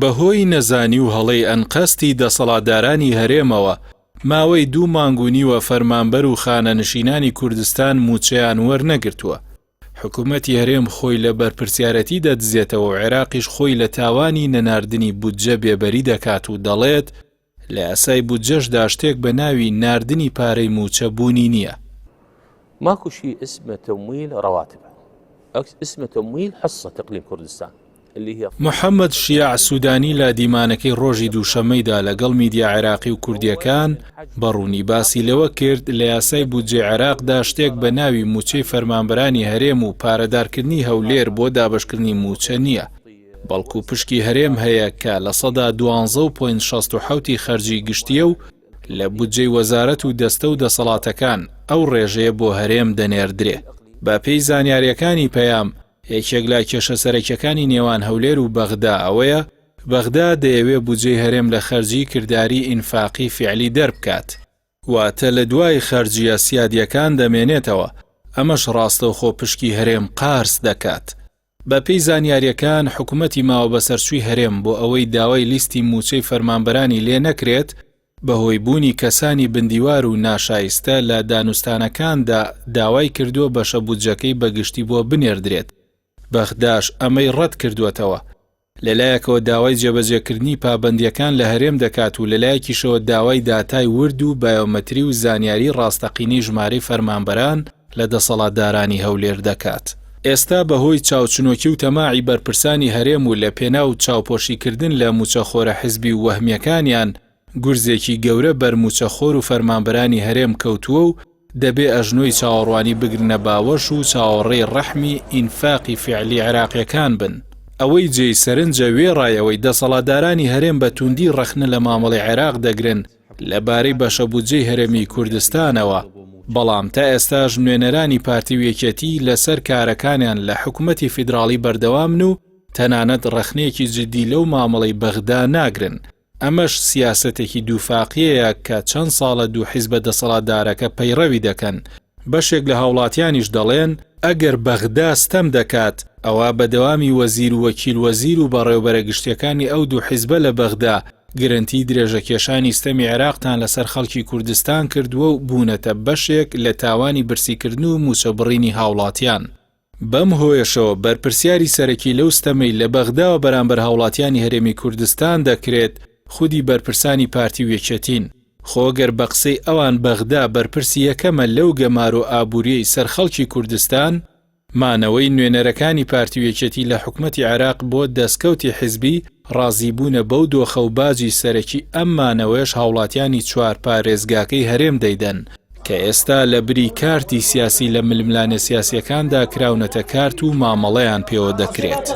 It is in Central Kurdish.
بەهۆی نەزانی و هەڵەی ئەنقەستی دەسەڵاتدارانی هەرێمەوە، ماوەی دوو مانگ و نیوە فەرمانبەر و خانەنشینانی کوردستان مووچەیان وەرنەگرتووە. حکومەتی هەرێم خۆی لە بەرپرسیارەتی دەدزێتەوە و عێراقیش خۆی لە تاوانی نەناردنی بودجە بێبەری دەکات و دەڵێت، لە یاسای بودجەشدا شتێک بە ناوی ناردنی پارەی مووچە بوونی نییە. ماكو شي اسمه تمويل رواتب اسمه تمويل حصة اقليم كردستان اللي هي محەممەد شیاع سوودانی لە دیمانەکەی ڕۆژی دووشەممەیدا لەگەڵ میدیا عێراقی و کوردییەکان بە ڕوونی باسی لەوە کرد لە یاسای بودجەی عێراقدا شتێک بە ناوی مووچەی فەرمانبەرانی هەرێم و پارەدارکردنی هەولێر بۆ دابەشکردنی مووچە نییە. بەڵکو پشکی هەرێم هەیە کە 12 و point 67 ی خەرجی گشتییە و لە بودجەی وەزارەت و دەستە و دەسەڵاتەکان ئەو ڕێژەیە بۆ هەرێم دەنێردرێ. بە پێی زانیارییەکانی پەیام، یەکێک لە کێشە سەرەکیەکانی نێوان هەولێر و بەغدا ئەوەیە، بەغدا دەیەوێ بودجەی هەرێم لە خەرجی کرداری ئینفاقی فیعلی دەربکات، واتە لە دوای خەرجییە سیادییەکان دەمێنێتەوە، ئەمەش ڕاستەوخۆ پشکی هەرێم قارس دەکات. بەپێی زانیارییەکان، حکومەتی ماوەبەسەرچووی هەرێم بۆ ئەوەی داوای لیستی مووچەی فەرمانبەرانی لێ نەکرێت، بەهۆی بوونی کەسانی بندیوار و ناشایستە لە دانوستانەکاندا داوای کردووە بەشە بودجەکەی بەگشتی بۆ بنێردرێت، بەغداش ئەمەی ڕەتکردووەتەوە. لەلایەکەوە داوای جێبەجێکردنی پابەندییەکان لە هەرێم دەکات و لەلایەکیشەوە داوای داتای ورد و بایۆمەتری و زانیاری ڕاستەقینەی ژمارەی فەرمانبەران لە دەسەڵاتدارانی هەولێر دەکات. ئێستا بەهۆی چاوچنۆکی و تەماعی بەرپرسانی هەرێم و لەپێناو چاوپۆشیکردن لە مووچەخۆرە حزبی و وەهمییەکانیان گورزێکی گەورە بەر مووچەخۆر و فەرمانبەرانی هەرێم کەوتووە و دەبێ ئەژنۆی چاوەڕوانی بگرنە باوەش و چاوەڕێی ڕەحمی ئینفاقی فیعلی عێراقیەکان بن. ئەوەی جێی سەرنجە وێڕای ئەوەی دەسەڵاتدارانی هەرێم بە توندی ڕەخنە لە مامەڵەی عێراق دەگرن لە بارەی بەشە بودجەی هەرێمی کوردستانەوە، بەڵام تا ئێستاش نوێنەرانی پارتی و یەکێتی لەسەر کارەکانیان لە حکومەتی فیدراڵی بەردەوامن و تەنانەت ڕەخنەیەکی جدی لەو مامەڵەی بەغدا ناگرن. ئەمەش سیاسەتێکی دووفاقیەیە کە چەند ساڵە دوو حیزبە دەسەڵاتدارەکە پەیڕەوی دەکەن، بەشێک لە هاوڵاتیانیش دەڵێن، ئەگەر بەغدا ستەم دەکات، ئەوا بە دەوامی وەزیر و وەکیل وەزیر و بەڕێوبەرە گشتیەکانی ئەو دوو حیزبە لە بەغدا گرەنتی درێژەکێشانی ستەمی عێراقتان لەسەر خەڵکی کوردستان کردووە و بوونەتە بەشێک لە تاوانی برسیکردن و مووچەبڕینی هاوڵاتیان. بەم هۆیەشەوە بەرپرسیاری سەرەکی لەو ستەمەی لە بەغداوە بەرامبەر هاوڵاتیانی هەرێمی کوردستان دەکرێت خودی بەرپرسانی پارتی و یەکێتین. خۆ گەر بە قسەی ئەوان بەغدا بەرپرسی یەکەمە لەو گەمارۆ ئابوریەی سەر خەڵکی کوردستان، مانەوەی نوێنەرەکانی پارتی و یەکێتی لە حکومەتی عێراق بۆ دەستکەوتی حزبی ڕازیبوونە بەو دۆخە و باجی سەرەکی ئەم مانەوەیەش هاوڵاتیانی چوار پارێزگاکەی هەرێم دەیدەن کە ئێستا لە بری کارتی سیاسی لە ململانێ سیاسیەکاندا کراونەتە کارت و مامەڵەیان پێوە دەکرێت.